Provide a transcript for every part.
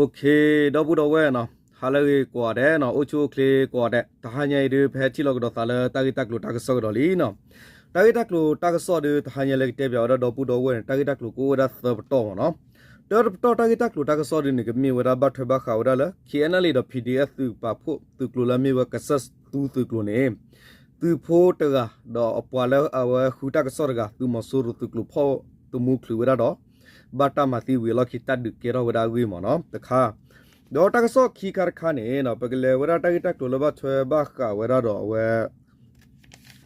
ဒီပုၢ်ဒီဝဲၢ်နီၤ, ဟါလၢအဂ့ၤကိးဂၤဒဲးနီၤ, အိၣ်ဆူၣ်အိၣ်ချ့ကိးဂၤဒဲး, တဟါညါအံၤဒုး ပဟဲထံၣ်လိာ်ကဒီးသးလၢတၢ်ဂ့ၢ်တၢ်ကျိၤတၢ်ကစီၣ်ကဒီးလံနီၤ. တၢ်ဂ့ၢ်တၢ်ကျိၤတၢ်ကစီၣ်ဒုး တဟါညါလၢကတဲပၠးဝဲဒၣ်ဒီပုၢ်ဒီဝဲၢ်န့ၣ် တၢ်ဂ့ၢ်တၢ်ကျိၤကအိၣ်ဝဲဒၣ်သၢပတီၢ်မ့ၢ်နီၤ. တၢတပတီၢ်တၢ်ဂ့ၢ်တၢ်ကျိၤတၢ်ကစီၣ်ဒုးန့ၣ် ကမ့ၢ်ဝဲဒၣ်ဘၣ်ထွဲဘၣ်ဃးဝဲဒၣ်လၢ ခ့ၣ်အဲၣ်အဲၣ်လ်အ့ ဒီး ဖံၣ်ဒံၣ်အ့ၣ် သုးပာ်ဖှိၣ်သုးကျိၤလၢအမ့ၢ်ဝဲကစၢၢ်သူသုးကျိၤန့ၣ် သုးဖိတဂၤ ဒီးအပှၤလၢအဝဲဃုတၢ်ကစီၣ်တဂၤ သုးမီၤစိရိၤသုးကျိၤဖီၣ်သမူချုးဝဲဒၣ်ဒီး ဘၣ်တၢ်မၤသံဝံၤအလီၢ်ခံတၢ်ဒုးကဲထီၣ်ဝဲဒၣ်အဂ့ၢ်မ့ၢ်နီၤ တခါ, ဒီးတၢ်ကစီၣ်ခံခါတခါန့ၣ် ပကလဲၤဝဲဒၣ်တၢ်ဂ့ၢ်တၢ်ကျိၤလၢဘၣ်ထွဲဘၣ်ဃးဝဲဒၣ်ဒီးအဝဲ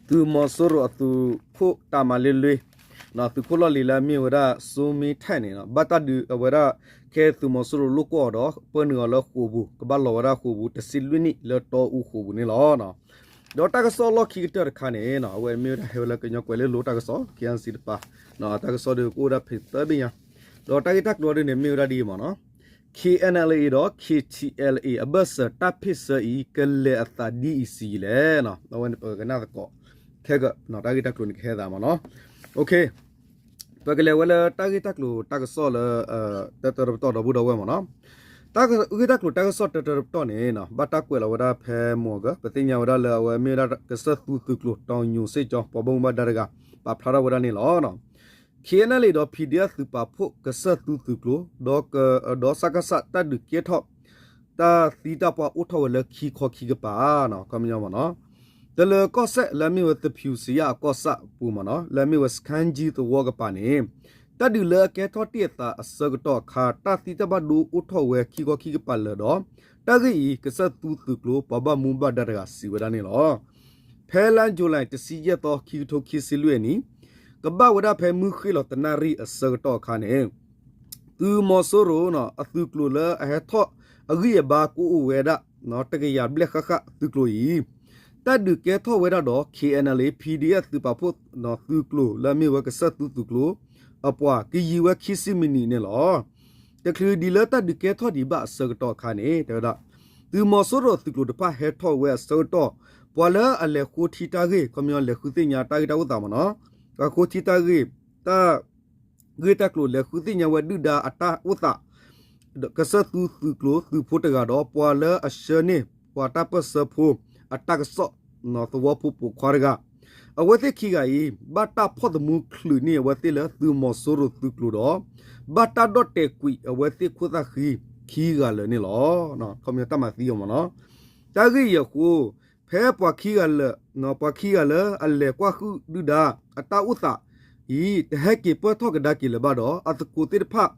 သုးမီၤစိရိၤအသုးခိၣ်တၢ်မၤလ့လွ့ သုးခိၣ်လီၢ်လံၤလၢအမ့ၢ်ဝဲဒၣ် စိမ့ထဲၣ်န့ၣ် ဘၣ်တၢ်ဒုးအဝဲဒၣ် ခဲသုးမီၤစိရိၤလိၣ်ကွီၢ်အီၤဒီး ပၢနုာ်အီၤလၢဃိာ်ပူၤ ကဘၣ်လီၤဝဲဒၣ်ဃိာ်ပူၤ တဆံလွံၢ်နံၣ်လၢတီအူဃိာ်ပူၤန့ၣ်လီၤ. ဒီးတၢ်ကစီၣ်လီၢ်ခံကတၢၢ်တခါန့ၣ် အဝဲမ့ၢ်ဝဲဒၣ်ဟဲဝဲလၢကညီကွဲၤလ့လိၤတၢ်ကစီၣ် ခ့ၣ်အဲၣ်စံတပၤ, တၢ်ကစီၣ်ဒုးကအိၣ်ဝဲဒၣ်ဖဲသၢဘ့ၣ်ညါ, ဒီးတၢ်ဂ့ၢ်တၢ်ကျိၤဒုးန့ၣ်မ့ၢ်ဝဲဒၣ်ဒ်အံၤမ့ၢ်နီၤ ခ့ၣ်အဲၣ်အဲၣ်လ်အ့ ဒီး ခ့ၣ်ထံၣ်အဲၣ်လ်အ့ အဘၢၣ်စၢၤတၢ်ဖ့ၣ်ဆၢအံၤ ကလဲၤအသးဒ်အံၤဆံးယံာ်လဲၣ်. အဝဲန့ၣ်ပကနၣ်သကိး ခဲက တၢ်ဂ့ၢ်တၢ်ကျိၤန့ၣ်ကဟဲသးမ့ၢ်နီၤ. ပကလဲၤဝဲလၢတၢ်ဂ့ၢ်တၢ်ကျိၤတၢ်ကစီၣ်လၢ တၢတၢတပတီၢ်ဒီပုၢ်ဒီဝဲၢ်မ့ၢ်နီၤ. တၢ်ဂ့ၢ်တၢ်ကျိၤတၢ်ကစီၣ်တၢတၢတပတီၢ်န့ၣ် ဘၣ်တၢ်ကွဲးလီၤဝဲဒၣ်ဖဲမုၢ်အီၤက ပသ့ၣ်ညါဝဲဒၣ်လၢအဝဲမ့ၢ်ဝဲဒၣ်ကစၢၢ်သူသုးကျိၤ တီၤညိၣ်စ့ၣ်ကၠီ ပှၤဘၣ်မူဘၣ်ဒါတဂၤ ပာ်ဖျါထီၣ်ဝဲဒၣ်န့ၣ်လီၤ. ခ့ၣ်အဲၣ်အဲၣ်လ်အ့ ဒီး ဖံၣ်ဒံၣ်အ့ၣ် သုးပာ်ဖှိၣ်ကစၢၢ်သူသုးကျိၤ ဒီး ဒီးစကစ တၢ်ဒုးကဲထီၣ် တၢ်သံတၢ်ပှၢ်အိၣ်ထီၣ်ဝဲလၢခံခီခံကပၤ ခီပညီမ့ၢ်နီၤ, တလၢၤကီၢ်စဲၣ်လၢအမ့ၢ်ဝဲသဖံးစံယၣ်အကီၢ်ဆၣ်အပူၤမ့ၢ်နီၤ လၢအမ့ၢ်ဝဲစခါကၠံသဝီကပၤန့ၣ် တၢ်ဒုးလၢအကဲထီၣ်တ့ၢ်အသးအဆၢကတီၢ်အခါ တၢ်သံတၢ်ဘၣ်ဒိအိၣ်ထီၣ်ဝဲခံခီခံကပၤလၢာ်ဒီး တၢ်ဂ့ၢ်အံၤ ကစၢၢ်သူသုးကျိၤ ပှၤဘၣ်မူဘၣ်ဒါတဂၤစံးဝဲဒၣ်န့ၣ်လီၤ. ဖဲလါယူၤလံ တဆံယဲၢ်သီ ခံကထိခံဆံလွံၢ်အနံၤ ကဘၣ်ဝဲဒၣ်ဖဲမုၢ်ဃ့ၢ်လီၤတနၣ်ရံၣ်အဆၢကတီၢ်အခါန့ၣ် သုးမီၤစိရိၤ အသုးကျိၤလၢအဟဲထီၣ်အဂံၢ်အဘါကအိၣ်ဝဲဒၣ် တကယၤဘျဲၣ်ဃၣ်ဃၣ်သုးကျိၤအံၤ တၢ်ဒုးကဲထီၣ်ဝဲဒၣ်ဒီး ခ့ၣ်အဲၣ်အဲၣ်လ်အ့ ဖံၣ်ဒံၣ်အ့ၣ် သုးပာ်ဖှိၣ် သုးကျိၤလၢအမ့ၢ်ဝဲကစၢၢ်သူသုးကျိၤ အပှၤကယံာ်ဝဲခံဆံမံးနံးန့ၣ်လီၤ. တချုးဒ်လၢတၢ်ဒုးကဲထီၣ်ဒံးဘၣ်အဆၢကတီၢ်အခါန့ၣ် တဲဝဲဒၣ် သုးမီၤစိရိၤအသုးကျိၤတဖၣ်ဟဲထီၣ်ဝဲအဆၢကတီၢ် ပှၤလၢအလဲၤဃိထံတၢ်ဂ့ၢ် ခီပညီလဲၤဃုသ့ၣ်ညါတၢ်ဂ့ၢ်တၢ်အိၣ်သးမ့ၢ်နီၤ, ပှၤဃိထံတၢ်ဂ့ၢ် တၢ် ဂ့ၢ်တၢ်ကျိၤလဲၤဃုသ့ၣ်ညါဝဲဒုၣ်ဒါအတၢ်အိၣ်သး ကစၢၢ်သူသုးကျိၤသုးဖိတဂၤဒီး ပှၤလၢအဆှၢန့ၢ်ပှၤတၢ်ပၢၢ်ဆၢဖိအတၢ်ကစီၣ် သဝီဖိပိာ်ခွါတဂၤ အဝဲသ့ၣ်ခံဂၤအံၤ ဘၣ်တၢ်ဖီၣ်သမူချုးန့ၢ်အဝဲသ့ၣ်လၢသုးမီၤစိရိၤသုးကျိၤဒီး ဘၣ်တၢ်ဒီၣ်တဲာ်ကွံာ်အဝဲသ့ၣ်ခိၣ်သၣ်ဃံခံဂၤလၢာ်န့ၣ်လီၤ. ခီပညီတၢ်မၤသံအီၤမ့ၢ်နီၤ. တၢ်ဂ့ၢ်အံၤအဃိ ဖဲပှၤခံဂၤလၢာ် ပှၤခံဂၤလၢအလဲၤကွၢ်ဟုၣ်ဒုၣ်ဒါအတၢ်အိၣ်သးအံၤ တဟဲက့ၤပၢၢ်ထီၣ်ကဒါက့ၤလၢၤဘၣ်ဒီး အသကိးသ့ၣ်တဖၣ်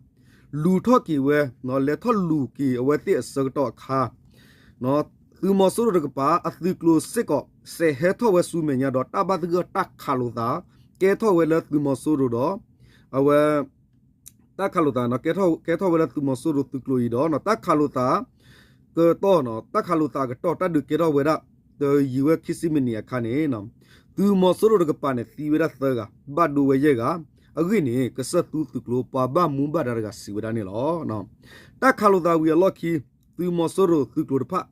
လူၤထီၣ်က့ၤဝဲ လဲၤထီၣ်လူၤက့ၤအဝဲသ့ၣ်အဆၢကတီၢ်အခါ သုးမီၤစိရိၤတကပၤ အသုးကျိၤစ့ၢ်ကီး စဲးဟဲထီၣ်ဝဲဆူမဲာ်ညါဒီး တၢ်ဘၣ်သဂၢၢ်တၢ်ခးလိာ်သး ကဲထီၣ်ဝဲလၢသုးမီၤစိရိၤဒီး အဝဲ တၢ်ခးလိာ်သး ကဲထီၣ်ဝဲလၢသုးမီၤစိရိၤသုးကျိၤအံၤဒီး တၢ်ခးလိာ်သး ကတီၢ် တၢ်ခးလိာ်သးအကတီၢ် တၢ်ဒုးကဲထီၣ်ဝဲဒၣ် တယံာ်ဝဲခံဆံမံးနံးအခါန့ၣ် သုးမီၤစိရိၤတကပၤန့ၣ် သံဝဲဒၣ်သၢဂၤ ဘၣ်ဒိဝဲယဲၢ်ဂၤ အဂ့ၢ်န့ၣ် ကစၢၢ်သူသုးကျိၤ ပှၤဘၣ်မူဘၣ်ဒါတဂၤစံးဝဲဒၣ်န့ၣ်လီၤ. တၢ်ခးလိာ်သးဝံၤအလီၢ်ခံ သုးမီၤစိရိၤသုးကျိၤတဖၣ်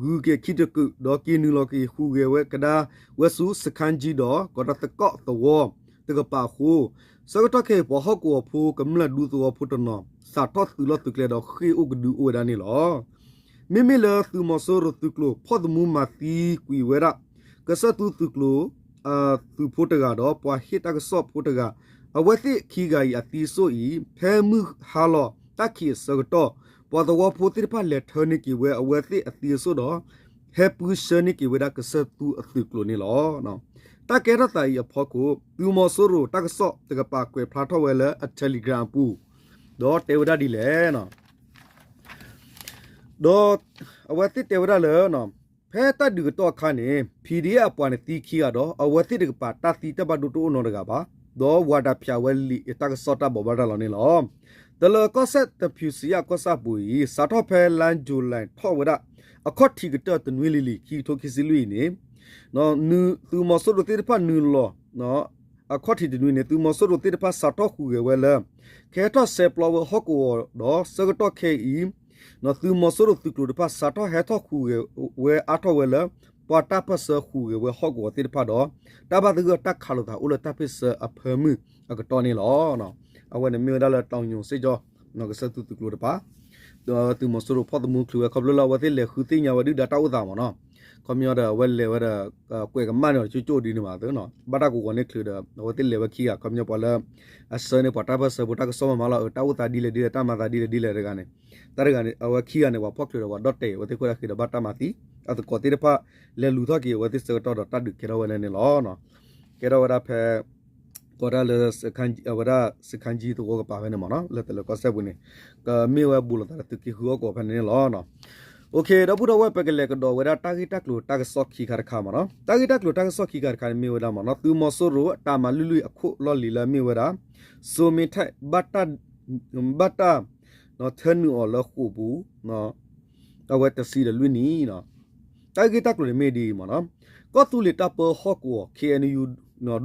ဂုၤက့ၤခံတကုာ် ဒီးက့ၤနုာ်လီၤက့ၤဟူးဂဲၤဝဲကဒါဝဲဆူစခါကၠံဒီး ကီးတၢ်သကိးသဝီတကပၤအဃိ ဆၢကတီၢ်ခဲအံၤ ပှၤဟီၣ်ကဝီၤဖိကမျၢၢ်ဒူသဝီဖိတနီၤ စးထီၣ်သုးလီၢ်သုးကျဲဒီးဃ့ၢ်အိၣ်ကဒုအိၣ်ဝဲဒၣ်န့ၣ်လီၤ. မ့မ့ၢ်လၢသုးမီၤစိရိၤသုးကျိၤဖီၣ်သမူမၤသံကွံာ်ဝဲဒၣ် ကစၢၢ်သူသုးကျိၤ သုးဖိတဂၤဒီး ပှၤဟ့ၣ်တၢ်ကစီၣ်ဖိတဂၤ အဝဲသ့ၣ်ခံဂၤအံၤအသံစိၣ်အံၤ ဖဲမုၢ်ဟါလီၤတၢ်ခံးအဆၢကတီၢ် ပှၤသဝီဖိသ့ၣ်တဖၣ်လဲၤထၢန့ၢ်က့ၤဝဲအဝဲသ့ၣ်အသံအစိၣ်ဒီး ဟဲပၢဆှၢန့ၢ်က့ၤဝဲဒၣ်ကစၢၢ်သူအသုးကျိၤန့ၣ်လီၤ. တၢ်ကဲထီၣ်သးအံၤအဖီခိၣ် သုးမီၤစိရိၤတၢ်ကစီၣ်တကပၤကွဲးဖျါထီၣ်ဝဲလၢအ Telegram အပူၤ ဒီးတဲဝဲဒၣ်ဒ်လဲၣ် ဒီးအဝဲသ့ၣ်တဲဝဲဒၣ်လၢ ဖဲတၢ်ဒုးကတီၢ်အခါန့ၣ် ဖံၣ်ဒံၣ်အ့ၣ် အပှၤန့ၣ်သံခံဂၤဒီး အဝဲသ့ၣ်တကပၤတၢ်သံတၢ်ဘၣ်ဒိတအိၣ်နီတဂၤဘၣ်, ဒီးဝၤဒၣ်ဖၠးဝဲလံာ်တၢ်ကစီၣ်တၢ်ဘိးဘၣ်ရၤလီၤန့ၣ်လီၤ. တလၢၤကီၢ်စဲၣ်သဖံးစံယၣ်ကီၢ်ဆၣ်အပူၤအံၤ စးထီၣ်ဖဲလါယူၤလံထီၣ်ဝဲဒၣ် အခီၣ်ထံးကတၢၢ်တနွံလံၤလံၤ ခံကထိခံဆံလွံၢ်အံၤန့ၣ် သုးမီၤစိရိၤသ့ၣ်တဖၣ်နုာ်လီၤ အခီၣ်ထံးတနွံန့ၣ် သုးမီၤစိရိၤသ့ၣ်တဖၣ်စးထီၣ်ဟူးဂဲၤဝဲလၢ ကဟဲထီၣ်ဆဲးပျီဝဲဟီၣ်ကဝီၤဒီး ဆၢကတီၢ်ခဲအံၤ သုးမီၤစိရိၤသုးကျိၤတဖၣ်စးထီၣ်ဟဲထီၣ်ဟူးဂဲၤဝဲအါထီၣ်ဝဲလၢ ပှၤတၢ်ပၢၢ်ဆၢဟူးဂဲၤဝဲဟီၣ်ကဝီၤသ့ၣ်တဖၣ်ဒီး တၢ်ဘၣ်သဂၢၢ်တၢ်ခးလိာ်သးအိၣ်လၢတၢ်ဖ့ၣ်ဆၢအဖၢမုၢ်အကတီၢ်န့ၣ်လီၤ. အဝဲန့ၣ်မ့ၢ်ဝဲဒၣ်လၢတီၤညိၣ်စ့ၣ်ကၠီ ကစၢၢ်သူသုးကျိၤတဖၣ် သုးမီၤစိရိၤဖီၣ်သမူချုးဝဲ ခီဖျိလၢအဝဲသ့ၣ်လဲၤဃုသ့ၣ်ညါဝဲဒုၣ်ဒါတၢ်အိၣ်သးမ့ၢ်နီၤ, ခီပညီဒီးအဝဲလဲၤဝဲဒီး ကွဲးကမၣ်န့ၢ်အီၤကၠိကၠိဒ်န့ၣ်ဘၣ်သ့နီၤ, ဘၣ်တၢ်ကိးဂီၤန့ၣ်ချုးဒီး အဝဲသ့ၣ်လဲၤဝဲခံဂၤ ခီပညီပှၤလၢ အဆၢန့ၣ် ပှၤတၢ်ပၢၢ်ဆၢဖိတၢ်ကစီၣ်မၤမၤလီၤ အတၢ်အိၣ်သးဒ်လဲၣ်ဒ်လဲၣ် တၢ်မၤသးဒ်လဲၣ်ဒ်လဲၣ်တဂၤန့ၣ်, တၢ်တဂၤန့ၣ် အဝဲခံဂၤန့ၣ် ပှၤဖီၣ်ချုးဒီးပှၤဒီၣ်တဲာ်အဝဲသ့ၣ်အဃိသတးဒီးဘၣ်တၢ်မၤသံ, အသကိးသ့ၣ်တဖၣ် လဲၤလူၤထီၣ်က့ၤအဝဲသ့ၣ်ဆၢကတီၢ်ဒီးတၢ်ဒုးကဲထီၣ်ဝဲဒၣ်န့ၣ်လီၤ. ကဲထီၣ်ဝဲဒၣ်ဖဲ ကီၢ်ဒၣ်လၢ အဝဲဒၣ်စခန်းကြီးသဝီကပၤဖဲန့ၣ်မ့ၢ်နီၤ လၢတလၢၤကီၢ်စဲၣ်ပူၤန့ၣ် ကမ့ၢ်ဝဲဘူးလိာ်သးဒီးသုးက့ဃုဟီၣ်ကဝီၤဖဲန့ၣ်န့ၣ်လီၤ. ဒီပုၢ်ဒီဝဲၢ် ပကလဲၤကဒီးဝဲဒၣ်တၢ်ဂ့ၢ်တၢ်ကျိၤတၢ်ကစီၣ်ခံခါတခါမ့ၢ်နီၤ, တၢ်ဂ့ၢ်တၢ်ကျိၤတၢ်ကစီၣ်ခံခါတခါန့ၣ်မ့ၢ်ဝဲဒၣ်မ့ၢ်နီၤ သုးမီၤစိရိၤအတၢ်မၤလွံၢ်လွံၢ်အခိၣ်လီၢ်လံၤလၢအမ့ၢ်ဝဲဒၣ် စိမ့ထၣ် ဘၣ်တၢ် ထၢနုာ်အီၤလၢဃိာ်ပူၤ အဝဲတဆံဒီးလွံၢ်နံၣ်, တၢ်ဂ့ၢ်တၢ်ကျိၤန့ၣ်မ့ၢ်ဒ်အံၤမ့ၢ်နီၤ, ကီၢ်သူလ့ၤတၢ်ပၢဟီၣ်ကဝီၤ KNU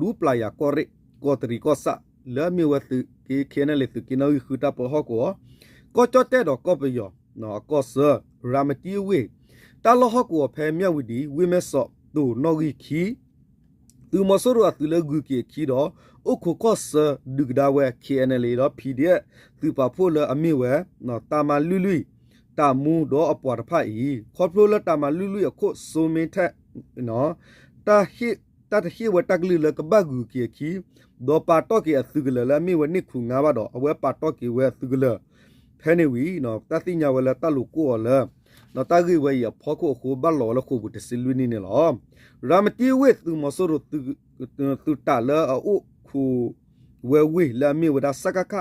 ဒူပျၢ်ယၤကီၢ်ရ့ၣ် ကီၢ်တရံးကီၢ်ဆၣ် လၢအမ့ၢ်ဝဲသုးက့ KNLA သုးက့နီၣ်ဂံၢ်ဃုတၢ်ပၢဟီၣ်ကဝီၤ, ကီၢ်ကၠီၣ်တဲၣ်ဒီးကီၢ်ပယီၤ အကီၢ်ဆၢ ရၤမတံဝ့ၢ် တၢ်လီၢ်ဟီၣ်ကဝီၤဖဲမၠၣ်ဝံၤဒံး ဝ့ၢ်မဲၢ်စီး တိၤနီၣ်ဂံၢ်ခံ သုးမီၤစိရိၤအသုးလၢဂုၤက့ၤအခံဒီး အိၣ်ခိးကီၢ်ဆၢဒုးကဒါဝဲ KNLA ဒီး PDF သုးပာ်ဖှိၣ်လၢအမ့ၢ်ဝဲ တၢ်မၤလွံၢ်လွံၢ် တၢ်မူဒီးအပှၤတဖၣ်အံၤ ခီဖျိလၢတၢ်မၤလွံၢ်လွံၢ်အခိၣ်စိမ့ထၣ် တၢ်တဟ့ၣ်ဝဲတၢ်ကလုၢ်လၢကဘၣ်ဂုၤက့ၤအခံ ဒီးပာ်တီၢ်က့ၤအသုးကလၢၤလၢအမ့ၢ်ဝဲန့ၣ်ခူၣ်ငါဘၣ်ဒီး အဝဲပာ်တီၢ်က့ၤဝဲအသုးကလၢၤ ဖဲန့ၣ်ဝံၤ တၢ်သ့ၣ်ညါဝဲလၢတၢ်လိာ်ကိၢ်အီၤလၢ တၢ်ဂ့ၢ်ဝဲအံၤအဖီခိၣ်အဃိ ဘၣ်လီၤဝဲလၢဃိာ်ပူၤတဆံလွံၢ်နံၣ်န့ၣ်လီၤ. ရၤမတံဝ့ၢ်သုးမီၤစိရိၤ သုးတၢ်လၢအအိၣ်ခိးဝဲဝ့ၢ်လၢအမ့ၢ်ဝဲဒၣ် စကခ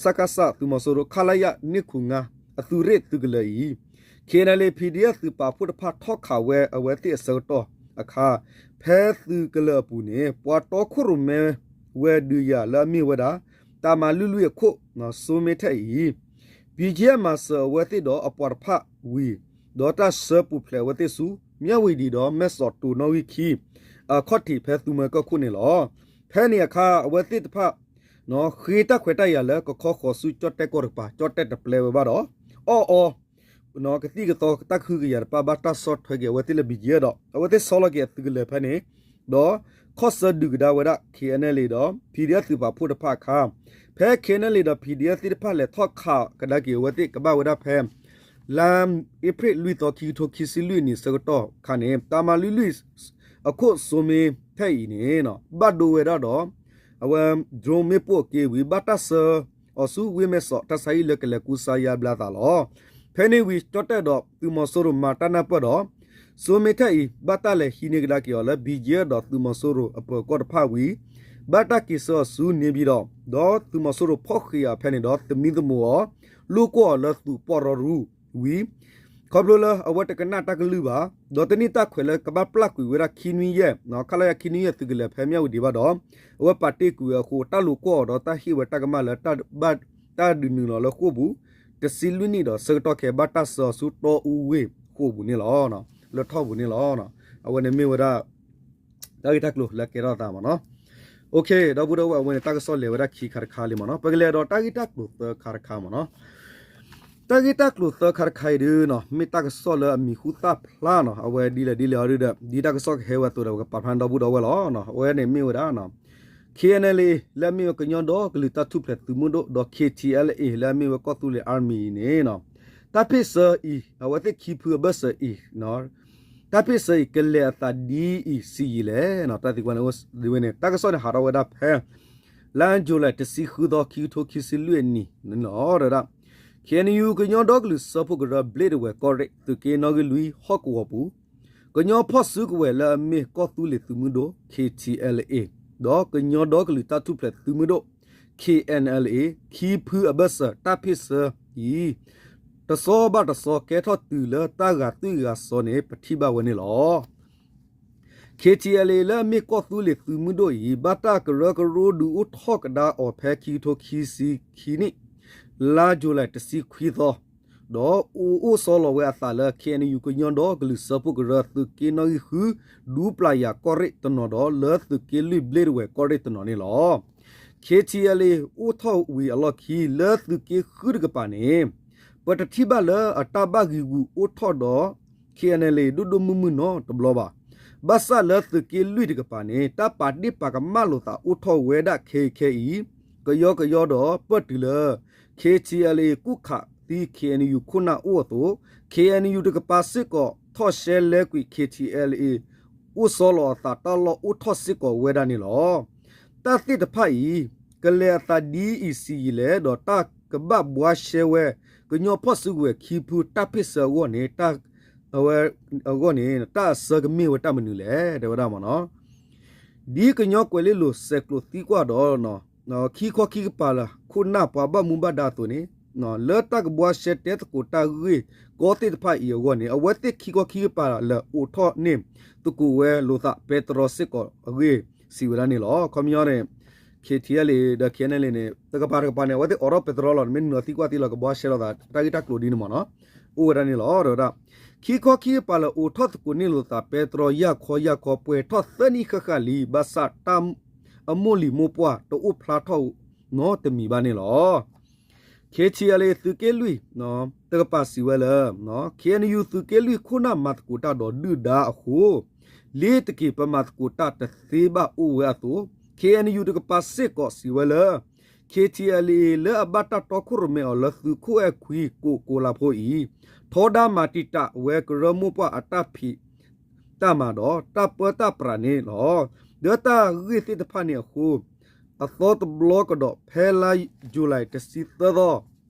စကစ သုးမီၤစိရိၤ ခလရ နှစ်ခုနစ်ငါး အသုးရ့ၣ်သုးကလၢၤအံၤ KNLA PDF သုးပာ်ဖှိၣ်တဖၣ်ထီၣ်ခးဝဲအဝဲသ့ၣ်အဆၢကတီၢ်အခါ ဖဲသုးကလၢၤအပူၤန့ၣ် ပှၤတီခိၣ်ရိၣ်မဲဝဲဒုးယၤလၢအမ့ၢ်ဝဲဒၣ် တၢ်မၤလွံၢ်လွံၢ်အခိၣ် စိမ့ထၣ်အံၤ ဘံကဲမၤစၢၤအဝဲသ့ၣ်ဒီးအပှၤတဖၣ်ဝံၤ ဒီးတၢ်ဆှၢပူၤဖျဲးအဝဲသ့ၣ်ဆူ မၠၣ်ဝံၤဒံးဒီးမဲၢ်စီးတိၤနီၣ်ဂံၢ်ခံ အခီၣ်ထံးဖဲသုးမၢကီၢ်ခိၣ်န့ၣ်လီၤ. ဖဲန့ၣ်အခါ အဝဲသ့ၣ်တဖၣ် ဃ့တၢ်ခွဲးတၢ်ယာ်လၢကခီဃီၤဆူကၠီၣ်တဲၣ်ကီၢ်တကပၤ ကၠီၣ်တဲၣ်တပျဲဝဲဘၣ်ဒီး အီၣ်အီ ကသံၣ်ကသီတၢ်ကဟုကယာ်တဖၣ် ဘၣ်တၢ်ဆီၣ်ထွဲက့ၤအဝဲသ့ၣ်လၢဘံကဲဒီး အဝဲသ့ၣ်ဆီလီၤက့ၤအသုးကလၢၤဖဲန့ၣ် ဒီးခီၣ်ဆၢဒုးကဒါဝဲဒၣ် KNLA ဒီး PDF သုးပာ်ဖှိၣ်တဖၣ်အခါ ဖဲ KNLA ဒီး PDF သ့ၣ်တဖၣ်လဲၤထီၣ်ခးကဒါက့ၤအဝဲသ့ၣ်ကဘၣ်ဝဲဒၣ်ဖဲ လါအ့ဖြ့ၣ်လွံၢ်သီ ခံကထိခံဆံလွံၢ်နံၣ်ဆၢကတီၢ်ခါန့ၣ် တၢ်မၤလွံၢ်လွံၢ်အခိၣ်စိမ့ထၣ်အံၤန့ၣ် ဘၣ်ဒိဝဲဒၣ်ဒီး အဝဲ drone မ့ၣ်ပိၢ်အက့ဝံၤ ဘၣ်တၢ်ဆှၢအီၤဆူဝ့ၢ်မဲၢ်စီး တၢ်ဆါဟံၣ်လၢကလဲၤကူစါယါဘျါသးလီၤ. ဖဲန့ၣ်ဝံၤ ကၠီၣ်တဲၣ်ဒီးသုးမီၤစိရိၤမၤတၢ်နၢ်ပၢၢ်ဒီး စိမ့ထၣ်အံၤ ဘၣ်တၢ်လဲၤဟံးန့ၢ်ကဒါက့ၤအီၤလၢ ဘံကဲဒီးသုးမီၤစိရိၤအပၢၤကီၢ်တဖၣ်ဝံၤ ဘၣ်တၢ်က့ၤဆှၢအီၤဆူန့ၣ်ပၠံၤဒီး ဒီးသုးမီၤစိရိၤဖီၣ်ဃံးအီၤဖဲန့ၣ်ဒီး သမံသမိးအီၤ လိာ်ကွီၢ်အီၤလၢသုးပီၢ်ရီရူဝံၤ ခီဖျိလၢအဝဲတကနၣ်တၢ်ကလုၢ်ဘၣ် ဒီးတန့ၢ်တၢ်ခွဲးလၢကဘၣ်ပျၢ်ကွံာ်ဝဲဒၣ်ခံနွံယဲၢ် ခလရ ခံနွံယဲၢ်သုးကလၢၤဖဲမၠၣ်ဝံၤဒံးဘၣ်ဒီး အဝဲပာ်တ့ၢ်ကွံာ်ဝဲအဃိ တၢ်လိာ်ကွီၢ်အီၤဒီးတၢ်ဟ့ၣ်ဝဲတၢ်ကမၣ်လၢ ဘၣ်တၢ်ဒုးနုာ်လီၤလၢဃိာ်ပူၤ တဆံလွံၢ်နံၣ်ဒီးဆၢကတီၢ်ခဲအံၤ ဘၣ်တၢ်ဆှၢအီၤဆူတီအူဝ့ၢ်ဃိာ်ပူၤန့ၣ်လီၤ. လၢထီၣ်ပူၤန့ၣ်လီၤ. အဝဲန့ၣ်မ့ၢ်ဝဲဒၣ် တၢ်ဂ့ၢ်တၢ်ကျိၤလၢကဲထီၣ်သးမ့ၢ်နီၤ. ဒီပုၢ်ဒီဝဲၢ် အဝဲန့ၣ်တၢ်ကစီၣ်လဲၤဝဲဒၣ်ခံခါတခါလံမ့ၢ်နီၤ. ပကလဲၤဒီးတၢ်ဂ့ၢ်တၢ်ကျိၤသၢခါတခါမ့ၢ်နီၤ. တၢ်ဂ့ၢ်တၢ်ကျိၤသၢခါတခါအံၤဒုး မ့ၢ်တၢ်ကစီၣ်လၢအမံၤဟူသၣ်ဖျါနီၤ. အဝဲဒ်လဲၣ်ဒ်လဲၣ်အီၤဒုးဒီး ဒ်တၢ်ကစီၣ်ကဟဲဝဲအသိးဒီး ပကပာ်ဖျါန့ၢ်ဒီပုၢ်ဒီဝဲၢ်လီၤ. အဝဲန့ၣ်မ့ၢ်ဝဲဒၣ် KNLA လၢအမ့ၢ်ဝဲကညီဒီကလုာ်တၢ်ထူၣ်ဖျဲးသုးမုၢ်ဒိၣ် ဒီး KTLA လၢအမ့ၢ်ဝဲကီၢ်သူလ့ၤ Army အံၤန့ၣ် တၢ်ဖ့ၣ်ဆၢအံၤ အဝဲသ့ၣ်ခံဖုအဘၢၣ်စၢၤအံၤ တၢ်ဖ့ၣ်ဆၢအံၤ ကလဲၤအသးဒ်အံၤဆံးယံာ်လဲၣ်. တၢ်သံကွၢ်န့ၣ် ဝဲန့ၣ် တၢ်ကစီၣ်န့ၣ် ဟးထီၣ်ဝဲဒၣ်ဖဲ လါယူၤလံ တဆံဃုသီ ခံကထိခံဆံလွံၢ်အနံၤန့ၣ်လီၤ. ဒီး KNU ကညီဒီကလုာ်စၢဖှိၣ်ကရၢ ဘျ့းဒဝဲၢ်ကီၢ်ရ့ၣ် သုးက့နီၣ်ဂံၢ်လွံၢ်ဟီၣ်ကဝီၤပူၤ ကညီဖီၣ်စုကဝဲၤလၢအမ့ၢ်ကီၢ်သူလ့ၤသုးမုၢ်ဒိၣ် KTLA ဒီးကညီဒီကလုာ်တၢ်ထူၣ်ဖျဲးသုးမုၢ်ဒိၣ် KNLA ခံဖုအဘၢၣ်စၢၤ တၢ်ဖ့ၣ်ဆၢအံၤ တစီဘၣ်တစီကဲထီၣ်တုၤလၢတၢ်ဂာ်သွံၣ်ဂာ်စီၤန့ၣ် ပထံၣ်ဘၣ်ဝဲန့ၣ်လီၤ. KTLA လၢအမ့ၢ်ကီၢ်သူလ့ၤသုးမုၢ်ဒိၣ်အံၤ ဘၣ်တၢ်ကရၢကရိဒုးအိၣ်ထီၣ်ကဒါအီၤဖဲခံကထိခံဆံခံနံၣ် လါယူၤလံ တဆံခွံသီ ဒီးအိၣ်အိၣ်ဆီလီၤဝဲအသးလၢ KNU ကညီဒီကလုာ်စၢဖှိၣ်ကရၢ သုးက့နီၣ်ဂံၢ်ဃု ဒူပျၢ်ယၤကီၢ်ရ့ၣ်တနီၤဒီး လၢသုးက့လွံၢ် ဘျ့းဒဝဲၢ်ကီၢ်ရ့ၣ်တနီၤန့ၣ်လီၤ. KTLA အိၣ်ထီၣ်ဝံၤအလီၢ်ခံ လၢသုးက့ဃုတကပၤန့ၣ် ပတထံၣ်ဘၣ်လၢအတၢ်ဘၣ်ဂံာ်ဂူာ်အိၣ်ထီၣ်ဒီး KNLA ဒိၣ်ဒိၣ်မုၢ်မုၢ်နီတဘျီဘၣ်. ဘၣ်ဆၣ်လၢသုးက့လွံၢ်တကပၤန့ၣ် တၢ်ပာ်ဒ့ၣ်ပာ်ကမၣ်လိာ်သးအိၣ်ထီၣ်ဝဲဒၣ်ခဲအံၤခဲအံၤ ကယီကယီဒီးပၢၢ်တုၤလၢ KTLA ကူၣ်ခး တၢ်လီၢ်သံ ခ့ၣ်အဲၣ်ယူၣ် ခိၣ်နၢ်အိၣ်အသိး ခ့ၣ်အဲၣ်ယူၣ် တကပၤစ့ၢ်ကီး ထီၣ်ရှဲလဲကွံာ် ခ့ၣ်ထံၣ်အဲလ်အ့ၣ် အိၣ်ဆီလီၤအသးတၢ်လီၢ်အိၣ်ထီၣ်စ့ၢ်ကီးဝဲဒၣ်န့ၣ်လီၤ. တၢ်သ့ၣ်တဖၣ်အံၤ ကလဲၤအသးဒ်အံၤဆံးယံာ်လဲၣ်, ဒီးတၢ်ကဘၣ်ဘှါရှဲဝဲ ကညီဖီၣ်စုကဝဲၤခံဖုတၢ်ဖ့ၣ်ဆၢအဂီၢ်န့ၣ် အဂီၢ်န့ၣ် တၢ်အဆၢကမ့ၢ်ဝဲတၢ်မနုၤလဲၣ် တဲဝဲဒၣ်မ့ၢ်နီၤ. ဒ်ကညီကွဲၤလ့လိၤဆဲးကျိးသံကွၢ်ဒီး ခံခီခံကပၤလၢ ခိၣ်နၢ်ပှၤဘၣ်မူဘၣ်ဒါအသိးန့ၣ် လၢတၢ်ကဘှါရှဲတဲသကိးတၢ်ဂ့ၢ်ကီသ့ၣ်တဖၣ်အံၤအဂီၢ်န့ၣ် အဝဲသ့ၣ်ခံခီခံကပၤလၢအိးထီၣ်န့ၢ်သကိးဝဲလိာ်သးပဲတြီစ့ၢ်ကီးအဂ့ၢ် စံးဝဲဒၣ်န့ၣ်လီၤ. ခီပညီန့ၣ် ခ့ၣ်ထံၣ်အဲလ်အ့ၣ် ဒီး ခ့ၣ်အဲၣ်ယူၣ် န့ၣ် တကပၤတကပၤန့ၣ် အဝဲသ့ၣ်အိးထီၣ်ပဲတြီလီၤ, နမ့ၢ်နုာ်လီၤသံကွၢ်သံလီၤ ကဘှါရှဲလိာ်သး တၢ်ဂ့ၢ်တၢ်ကျိၤဒ်န့ၣ်မ့ၢ်နီၤ အိၣ်ဝဲဒၣ်န့ၣ်လီၤ တဲဝဲဒၣ်. ခံခီခံကပၤလၢအိးထီၣ်သကိးန့ၢ်လိာ်သးပဲတြီ ယၢ်ခီယၢ်ခီ ပှဲၤထီၣ်သၢနံၣ်ဃၣ်ဃၣ်လံ, ဘၣ်ဆၣ်တၢ်အမိၢ်လံၤမိၢ်ပှၢ်တအိၣ်ဖျါထီၣ်နီတမံၤဘၣ်န့ၣ်လီၤ. ခ့ၣ်ထံၣ်အဲလ်အ့ၣ် သုးက့လွံၢ် တကပၤစံးဝဲလၢ ခ့ၣ်အဲၣ်ယူၣ် သုးက့လွံၢ်ခိၣ်နၢ်မၤသကိးတၢ်ဒီးဒုၣ်ဒါအဃိ လ့ၤတက့ၤ ပမၤသကိးတၢ်တသ့ဘၣ်အိၣ်ဝဲအသိး, ခ့ၣ်အဲၣ်ယူၣ် တကပၤစ့ၢ်ကီးစံးဝဲလၢ ခ့ၣ်ထံၣ်အဲလ်အ့ၣ် လၢအဘၣ်တၢ်တီခိၣ်ရိၣ်မဲအီၤလၢသုးခိၣ်အဲၣ်ခွံကိးကိးလၤဖိအံၤ ထီဒါမၤတံာ်တာ်ဝဲကရၢမိၢ်ပှၢ်အတၢ်ဖံး တၢ်မၤဒီး တၢ်ပၢတၢ်ပြးန့ၣ်လီၤ. ဒီးတၢ်ဂ့ၢ်သ့ၣ်တဖၣ်န့ၣ်အဃိ အသီတဘျီကဒီး ဖဲလါယူၤလံ တဆံသၢသီ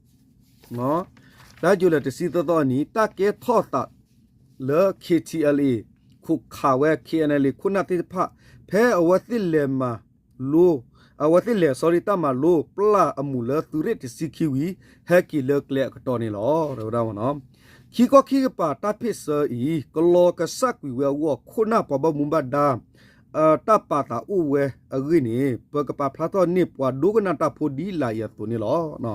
လါယူၤလံ တဆံသၢသီအနံၤ တၢ်ကဲထီၣ်သးလၢ ခ့ၣ်ထံၣ်အဲလ်အ့ၣ် ခိးခးဝဲ ခ့ၣ်အဲၣ်ယူၣ် ခိၣ်နၢ်သ့ၣ်တဖၣ် ဖဲအဝဲသ့ၣ်လဲၤမၤလိ အဝဲသ့ၣ်လဲၤ sorry တၢ်မၤလိပျၢ်အမူးလၢသုးရ့ၣ်တဆံခံဝံၤ ဟဲက့ၤလၢကျဲအကတီၢ်န့ၣ်လီၤ တဲဝဲဒၣ်မ့ၢ်နီၤ. ခံခီခံကပၤတၢ်ဖ့ၣ်ဆၢအံၤ ကလီၤကစၢ်ကွံာ်ဝဲအဂီၢ် ခိၣ်နၢ်ပှၤဘၣ်မူဘၣ်ဒါ တၢ်ပာ်သးအိၣ်ဝဲအဂ့ၢ်န့ၣ် ပကပာ်ဖျါထီၣ်န့ၢ်ပှၤဒိကနၣ်တၢ်ဖိဒ်လာ်အံၤအသိးန့ၣ်လီၤ.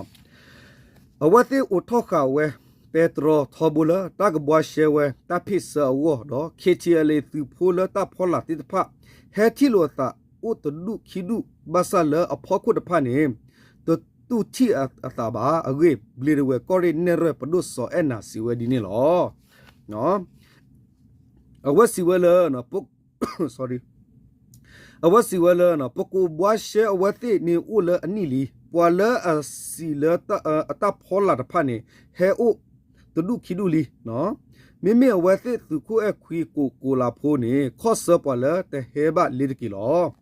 အဝဲသ့ၣ်အိးထီၣ်ဃာ်ဝဲ ပဲတြီထီဘိလၢတၢ်ကဘှါရှဲဝဲတၢ်ဖ့ၣ်ဆၢအဂီၢ်ဒီး ခ့ၣ်ထံၣ်အဲလ်အ့ၣ် သုးဖိလၢတၢ်ဖီလာ်သ့ၣ်တဖၣ် ဟဲထံၣ်လိာ်အသးအိၣ်တဒူၣ်ခံဒူၣ် ဘၣ်ဆၣ်လၢအဖီခိၣ်တဖၣ်န့ၣ် တတူၢ်ထံၣ်အသးဘၣ်အဂ့ၢ် ဘျံးဒဝဲၢ်ကီၢ်ရ့ၣ်နဲၣ်ရွဲၣ်ပဒိၣ်စီၤအဲၣ်နၤစံးဝဲဒ်န့ၣ်လီၤ. အဝဲစံးဝဲလၢ sorry အဝဲစံးဝဲလၢ ပကိးဘှါရှဲအဝဲသ့ၣ်န့ၣ်အိၣ်လၢအနံၣ်လံ. ပှၤလၢအစံးလၢအတၢ်ဖီလာ်တဖၣ်န့ၣ် ဟဲအိၣ်တဒူၣ်ခံဒူၣ်လံ. မ့မ့ၢ်အဝဲသ့ၣ်သုးခိၣ်အဲၣ်ခွံကိးကိးလၤဖိန့ၣ် ခီၣ်ဆၢပှၤလၢတဟဲဘၣ်လ့ၤတက့ၤလီၤ.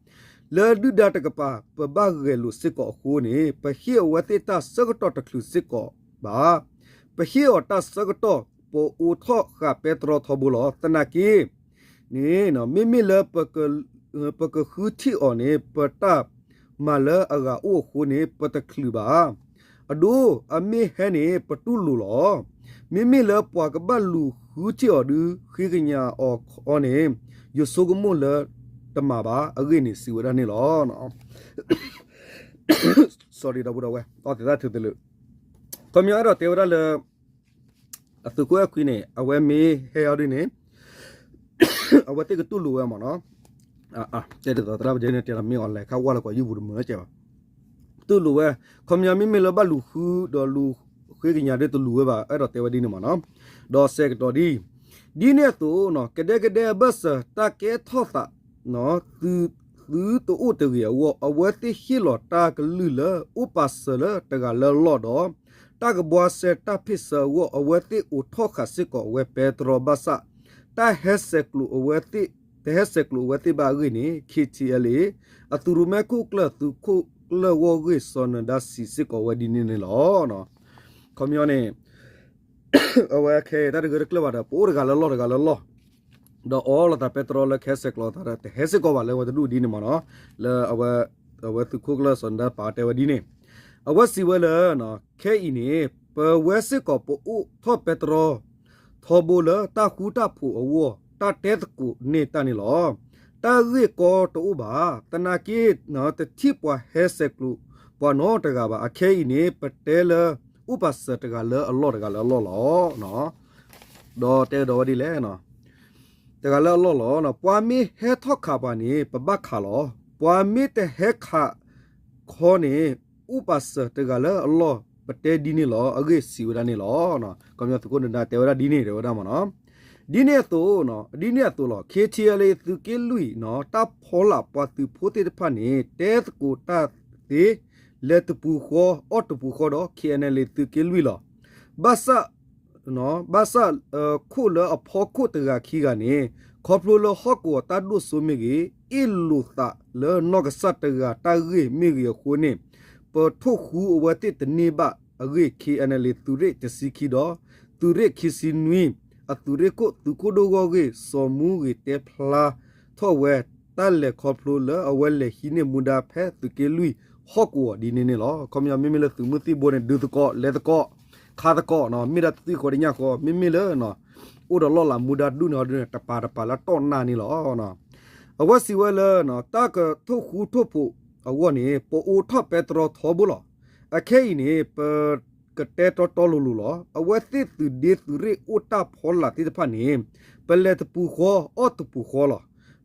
လၢဒုၣ်ဒါတကပၤ ပဘၣ်ဂဲၤလိာ်စ့ၢ်ကီးအဃိန့ၣ် ပဟ့ၣ်အဝဲသ့ၣ်တၢ်ဆၢကတီၢ်တချုးစ့ၢ်ကီးဘၣ်. ပဟ့ၣ်အီၤတၢ်ဆၢကတီၢ် ပအိးထီၣ်ဃာ်ပဲတြီထီဘိလီၤ. သနာ်က့န့ၣ် မ့မ့ၢ်လၢ ပကဃုထံၣ်အီၤန့ၣ် ပတၢ်မၤလၢအဂၤအိၣ်အဃိန့ၣ် ပတချုးဘၣ်. အဒိ အမ့ၢ်ဟဲန့ၣ် ပတူၢ်လိာ်လီၤ. မ့မ့ၢ်လၢပှၤကဘၣ်လူၤဃုထံၣ်အီၤဒီး ဃ့ကညးအီၤန့ၣ် ယဆိကမိၣ်လၢတမၤဘၣ်အဂ့ၢ်န့ၣ် စံးဝဲဒၣ်န့ၣ်လီၤ. ဒီပုၢ်ဒီဝဲၢ် အီသံးသးထုးသလုး ခီပညီအဲၣ်ဒိးတဲဝဲဒၣ်လၢ အသုးခိၣ်အဲၣ်ခွံန့ၣ် အဝဲမ့ၢ်ဟဲအီၤဒ်န့ၣ် အဝဲသ့ၣ်ကတူၢ်လိာ်ဝဲမ့ၢ်နီၤ, တဲဒ်သိးသရၣ်ပဒဲန့ၣ် တဲလီၤမ့ၢ်အီၤလဲၤခါဝါလီၤကွၢ်ယုၢ်ပူၤတမုာ်လၢကဲဘၣ်, တူၢ်လိာ်ဝဲ, ခီပညီမ့မ့ၢ်လၢဘၣ်လူၤဃုဒီးလူၤဃ့ကညးဒီးတလူၤဝဲဘၣ် အဲၣ်ဒိးတဲဝဲဒ်န့ၣ်မ့ၢ်နီၤ, ဒီးစဲးကတီၤဒ် ဒ်န့ၣ်အသိး ကဒဲကဒဲအဘၢၣ်စၢၤ တၢ်ကဲထီၣ်သး သုတအိၣ်တဂ့ၤအဂီၢ် အဝဲသ့ၣ်ဟ့ၣ်လီၤတၢ်ကလုၢ်လၢ အိၣ်ပာ်စၢၤလၢတဂၤလၢအလီၢ်ဒီး တၢ်ကဘှါစဲတၢ်ဖ့ၣ်ဆၢအဂီၢ် အဝဲသ့ၣ်အိးထီၣ်ဃာ်စ့ၢ်ကီးဝဲပဲတြီဘၣ်ဆၣ် တၢ်ဟဲဆဲးကျိးအဝဲသ့ၣ်, တဟဲဆဲးကျိးအဝဲသ့ၣ်ဘၣ်အဂ့ၢ်န့ၣ် ခ့ၣ်ထံၣ်အဲလ်အ့ၣ် အသုးရိၣ်မဲခိၣ်ကျၢၢ် သုးခိၣ်ကျၢၢ်ဂီၢ်ဂ့ၢ် စီၤနၢၤဒါစံးစ့ၢ်ကီးဝဲဒ်န့ၣ်န့ၣ်လီၤ. ခီပညီန့ၣ် အဝဲခဲအံၤတၢ်တဂၢၢ်တကျၢၢ်ဘၣ်ဒီး ပအိၣ်တဂၤလၢလီၢ်တဂၤလၢလီၢ်, ဒီးအိးလီၤသးပဲတြီလၢကဟဲဆဲးကျိးသးဒီး တဟဲစ့ၢ်ကီးဘၣ်လၢအဝဲတဒူၣ်ဒ်န့ၣ်မ့ၢ်နီၤ, လၢ အဝဲသုးခိၣ်ကျၢၢ်စီၤနၢၤဒါပာ်တဲဝဲဒ်န့ၣ်, အဝဲစံးဝဲလၢ ခဲအံၤန့ၣ် ပဝဲစ့ၢ်ကီးပအိးထီၣ်ပဲတြီ ထီဘိလၢတၢ်ဃူတၢ်ဖိးအဂီၢ် တၢ်တဲသကိးန့ၢ်တၢ်န့ၣ်လီၤ. တၢ်ဂ့ၢ်ကီတအိၣ်ဘၣ်, သနာ်က့ တထံၣ်ပှၤဟဲဆဲးကျိးပှၤနီတဂၤဘၣ်. အခဲအံၤန့ၣ် ပတဲလၢ အိၣ်ပာ်စၢၤတဂၤလၢအလီၢ်တဂၤလၢအလီၢ်လီၤ. ဒီးတဲကဒီးဝဲဒ်လဲၣ်, တဂၤလၢအလီၢ်လီၤ. ပှၤမ့ၢ်ဟဲထီၣ်ခးပှၤန့ၣ် ပဘၣ်ခးလီၤ. ပှၤမ့ၢ်တဟဲခးခီန့ၣ် အိၣ်ပာ်စၢၤတဂၤလၢအလီၢ် ပတဲဒ်န့ၣ်လီၤ. အဂ့ၢ်စံးဝဲဒၣ်န့ၣ်လီၤ. ခီပညီသုးခိၣ်နၢၤဒါတဲဝဲဒၣ်ဒ်န့ၣ် တဲဝဲဒၣ်မ့ၢ်နီၤ, ဒ်န့ၣ်အသိး, ဒ်န့ၣ်အသိးလီၤ. ခ့ၣ်ထံၣ်အဲလ်အ့ၣ် သုးက့လွံၢ်နီၤ တၢ်ဖီလာ်ပှၤသုးဖိသ့ၣ်တဖၣ်န့ၣ် တဲသကိးတၢ်သ့ လဲၤတပူၤဃီ အီၣ်တပူၤဃီဒီး ခ့ၣ်အဲလ်အ့ၣ် သုးက့လွံၢ်လီၤ. ဘၣ်ဆၣ် ဘၣ်ဆၣ် ခိၣ်လၢအဖီခိၣ်တဂၤခံဂၤန့ၣ် ခီဖျိလၢဟီၣ်ကဝီၤတၢ်ဒိၣ်စိမ့ၢ်ဂ့ၤ, အ့ၣ်လိာ်သးလၢနီၢ်ကစၢ်တဂၤတၢ်ဂ့ၢ်မ့ၢ်ဂ့ၤအဃိန့ၣ် ပထိၣ်ဃူအဝဲသ့ၣ်တန့ၢ်ဘၣ်အဂ့ၢ် K N L A သုးရ့ၣ်တဆံခံဒီး သုးရ့ၣ်ခံဆံနွံ အသုးရ့ၣ်ခိၣ်သုးခိၣ်ဒိၣ်ဂီၢ်ဂ့ၢ် စီၤမူဂ့ၤတဲဖျါထီၣ်ဝဲ တၢ်လဲၤခီဖျိလၢအဝဲလဲၤဟံးန့ၢ်မူဒါဖဲသုးက့လွံၢ်ဟီၣ်ကဝီၤဒ်န့ၣ်န့ၣ်လီၤ. ခီပညီမ့မ့ၢ်လၢသုးမုၢ်သံၣ်ဘိန့ၣ် ဒုးသကိးလဲၤသကိး ခါသကိး မ့ၢ်ဒၣ်တသံၣ်ဃီတညၣ်ဃီ မ့မ့ၢ်လၢ အိၣ်ဒီးလီၢ်လၤမူဒါဒူၣ်န့ၣ်အီၤဒ်န့ၣ် တပၤတပၤလၢတီၢ်နၢ်န့ၣ်လီၤ. အဝဲစံးဝဲလၢ တၢ်ကထိၣ်ဃူထိၣ်ဖိးအဂီၢ်န့ၣ် ပအိးထီၣ်ပဲတြီထီဘိလီၤ. အခဲအံၤန့ၣ် ပကတဲတီတီလိၤလိၤလီၤ. အဝဲသ့ၣ်သုးဒ့သုးရ့ၣ်အိၣ်တၢ်ဖီလာ်သ့ၣ်တဖၣ်န့ၣ် ပလဲၤတပူၤဃီအီၣ်တပူၤဃီလီၤ.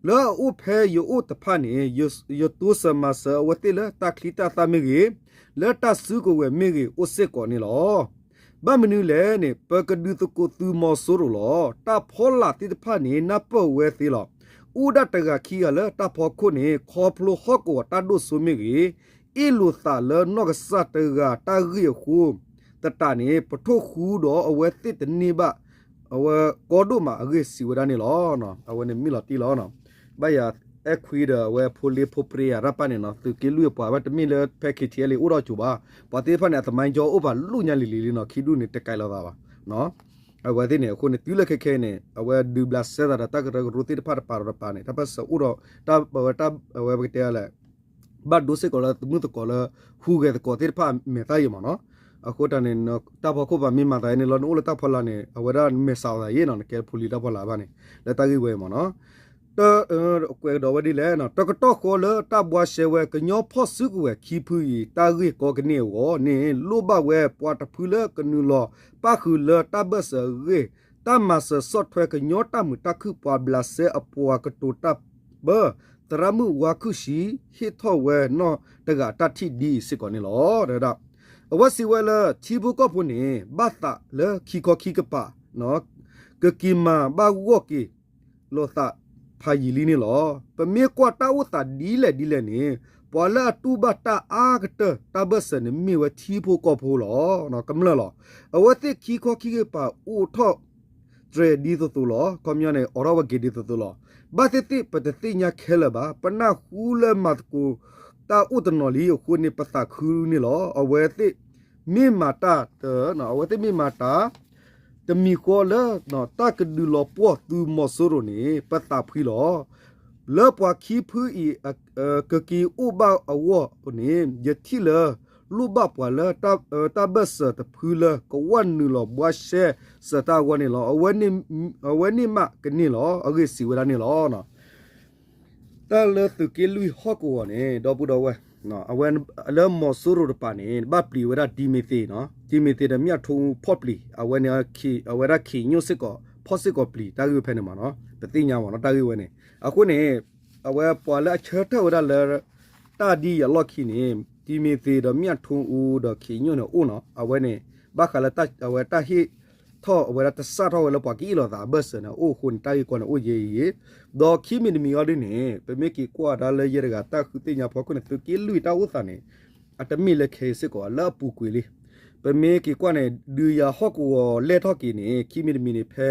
လၢအအိၣ်ဖဲယအိၣ်တဖၣ်န့ၣ် ယတိစၢၤမၤစၢၤအဝဲသ့ၣ်လၢတၢ်ချံတၢ်သၣ်မ့ၢ်ဂ့ၤ, လၢတၢ်စုကဝဲၤမ့ၢ်ဂ့ၤ အိၣ်စ့ၢ်ကီးန့ၣ်လီၤ. ဘၣ်မနုၤလဲၣ်န့ၣ် ပကဒုးသကိးသုးမီၤစိရိၤလီၤ. တၢ်ဖီလာ်သ့ၣ်တဖၣ်န့ၣ် နၢ်ပၢၢ်ဝဲသ့လီၤ. အိၣ်ဒၣ်တဂၤခံဂၤလၢတၢ်ဖီခိၣ်န့ၣ် ခီဖျိဟီၣ်ကဝီၤတၢ်ဒိၣ်စိမ့ၢ်ဂ့ၤ, အ့ၣ်လိာ်သးလၢနီၢ်ကစၢ်တဂၤတၢ်ဂ့ၢ်အဃိ သတးန့ၣ် ပထိၣ်ဃူဒီးအဝဲသ့ၣ်တန့ၢ်ဘၣ် အဝဲကီဒိၣ်မးအဂ့ၢ်စံးဝဲဒၣ်န့ၣ်လီၤ. အဝဲန့ၣ်မ့ၢ်လီၤတံၢ်လီၤ. ဘၣ်ယၤအဲၣ်ခွံဒီးအဝဲဖိလ့ဖိပြ့ယၤတၢ်ပၢ်န့ၣ်နီၤ သုးက့လွံၢ်အပှၤဝဲတမ့ၢ်လၢဖဲ K T L A အိၣ်ဒီးကိၤဘၣ်, ပှၤသ့ၣ်တဖၣ်န့ၣ် အသမိုင်းကြောင်းအိၣ်ပာ်လူညါလံၤလံၤလံနီၤ ခံဒူၣ်န့ၣ် တကဲလိာ်သးဘၣ်. အဝဲသ့ၣ်န့ၣ် အဃိန့ၣ် တုၤလၢခဲခဲအံၤန့ၣ် အဝဲဒုးဘျးစဲသးဒီးတၢ်ကရၢကရိသ့ၣ်တဖၣ်တပၤဒီးတပၤန့ၣ် တၢ်ပၢၢ်ဆၢအိၣ်ဒီး တၢ်ပဝဲတၢ် အဝဲပကတဲလဲၣ် ဘၣ်ဒိစ့ၢ်ကီးလၢသမုၣ်သကိးလၢ ဟူးဂဲၤသကိးသ့ၣ်တဖၣ်မဲာ်သၣ်ယံာ်မးနီၤ. အဃိတၢ်န့ၣ် တၢ်ဖီခိၣ်ပၤမ့ၢ်မၤသးန့ၣ်လီၤ နအိၣ်လၢတၢ်ဖီလာ်န့ၣ် အဝဲဒၣ်မဲာ်ဆှးအသးယံာ်နီၤ နကဲဖိလံၤတၢ်ဖီလာ်ဘၣ်န့ၣ် လၢတၢ်ဂ့ၢ်ဝဲအံၤမးနီၤ ကွဲးကဒီးဝဲဒ်လဲၣ် တကတီၢ်ဃီလၢတၢ်ဘှါရှဲဝဲကညီဖီၣ်စုကဝဲၤခံဖုအံၤ တၢ်ဂ့ၢ်ကီကန့ၢ်အဂီၢ်န့ၣ် လိၣ်ဘၣ်ဝဲပှၤတဖုလၢကနုာ်လီၤပၣ်ဃုာ်လၢတၢ်ဘၢၣ်စၢၤအဂ့ၢ် တၢ်မၤစၢၤဆီၣ်ထွဲကညီတၢ်မုာ်တၢ်ခုၣ်ပှၤဘျးစဲအပှၤကတိၤတၢ်ပၢ သရၣ်မုၣ်ဝါခုၣ်ဆံ ဟ့ၣ်ထီၣ်ဝဲနီၢ်တဂၤအတၢ်ထံၣ်ဒ်အံၤစ့ၢ်ကီးန့ၣ်လီၤ. အဝဲစံးဝဲလၢ ထံဖိကီၢ်ဖိန့ၣ် ဘၣ်သးလၢခံခီခံကပၤ ကက့ၤမၤဘၣ်ဂီၢ်က့ၤလိာ်သးဖးယံာ်လံန့ၣ်လီၤ. ပမ့ၢ်ကွၢ်တၢ်အိၣ်သးဒ်လဲၣ်ဒ်လဲၣ်န့ၣ် ပှၤလၢအတူၢ်ဘၣ်တၢ်အါကတၢၢ်တၢ်ဘၢၣ်စၢၤန့ၣ် မ့ၢ်ဝဲထံဖိကီၢ်ဖိလီၤ. ကမျၢၢ်လီၤ. အဝဲသ့ၣ်ခံခီခံကပၤအိၣ်ထီၣ် တြဲၤဒ်သိးသိးလီၤ. ခီပညီန့ၣ် အိးထီၣ်ဝဲက့ၤဒ်သိးသိးလီၤ. ဘၣ်သ့ၣ်သ့ၣ်ပတသ့ၣ်ညါခဲလၢာ်ဘၣ်. ပနၢ်ဟူလၢမၤသကိးတၢ်အိၣ်တနီၤလံအဃိန့ၣ် ပသးခုန့ၣ်လီၤ. အဝဲသ့ၣ်မ့ၢ်မၤတၢ် အဝဲသ့ၣ်မ့ၢ်မၤတၢ် တမံၤဃီလၢ တၢ်ကဒုးလီၤပှီၢ်သုးမီၤစိရိၤန့ၣ် ပသးဖှံလီၤ. လၢပှၤခံဖုအံၤ ကက့ၤအိၣ်ဘၣ်အဂီၢ်န့ၣ် ယထံၣ်လၢ လိၣ်ဘၣ်ပှၤလၢ တၢ်ဘၢၣ်စၢၤတဖုလၢကဝၢ်နုာ်လီၤဘှါရှဲစၢၤတၢ်အဂီၢ်န့ၣ်လီၤ. အဝဲန့ၣ်မးကန့ၢ်လီၤ. အဂ့ၢ်စံးဝဲဒၣ်န့ၣ်လီၤ. တၢ်လၢသုးက့လွံၢ်ဟီၣ်ကဝီၤန့ၣ် ဒီပုၢ်ဒီဝဲၢ် အဝဲလၢမီၤစိရိၤတပၤန့ၣ် ဘၣ်ပျံၤဝဲဒၣ်တံၤမသ့းနီၤ တံၤမသ့းဒီးမၠၣ်ထိအူဖီၣ်ပျံၤ အဝဲန့ၣ် အဝဲဒၣ်ခ့ညိၣ်စ့ၢ်ကီး ဖီၣ်စ့ၢ်ကီးပျံၤတၢ်ဂ့ၢ်ဖဲန့ၣ်မးနီၤ ပသ့ၣ်ညါမးနီၤ တၢ်ဂ့ၢ်ဝဲန့ၣ် အဃိန့ၣ် အဝဲပှၤလၢအဆၢထၢၣ်ဝဲဒၣ်လၢ တၢ်ဒ်အံၤအလီၢ်ခံန့ၣ် တံၤမသ့းဒီးမၠၣ်ထိအူဒီးခ့ညိၣ်န့ၣ်အိၣ်နီၤ အဝဲန့ၣ် ဘၣ်ဃးလၢအဝဲတၢ်ဟ့ၣ်ထီၣ်အဝဲဒၣ်တစၢ်ထီၣ်ဝဲလၢပှၤကအ့ၣ်လိာ်သးအဘၢၣ်စၢၤန့ၣ် အအိၣ်အဃိန့ၣ် တၢ်ဂ့ၢ်ကီန့ၣ်အိၣ်ယဲအံၤ ဒီးခံမံၤတမံၤအီၤဒ်န့ၣ် ပမ့ၢ်က့ၤကွၢ်ဒၣ်လၢယဲတဂၤတၢ်ဃုသ့ၣ်ညါဖီခိၣ်န့ၣ် သုးက့လွံၢ်တၢ်အိၣ်သးန့ၣ် အတမ့ၢ်လၢခဲအံၤစ့ၢ်ကီး လၢအပူၤကွံာ်လံ ပမ့ၢ်က့ၤကွၢ်န့ၣ် ဒုးယၤဟီၣ်ကဝီၤလဲၢ်ထီၣ်က့ၤန့ၣ် ခံမံၤတမံၤန့ၣ် ဖဲ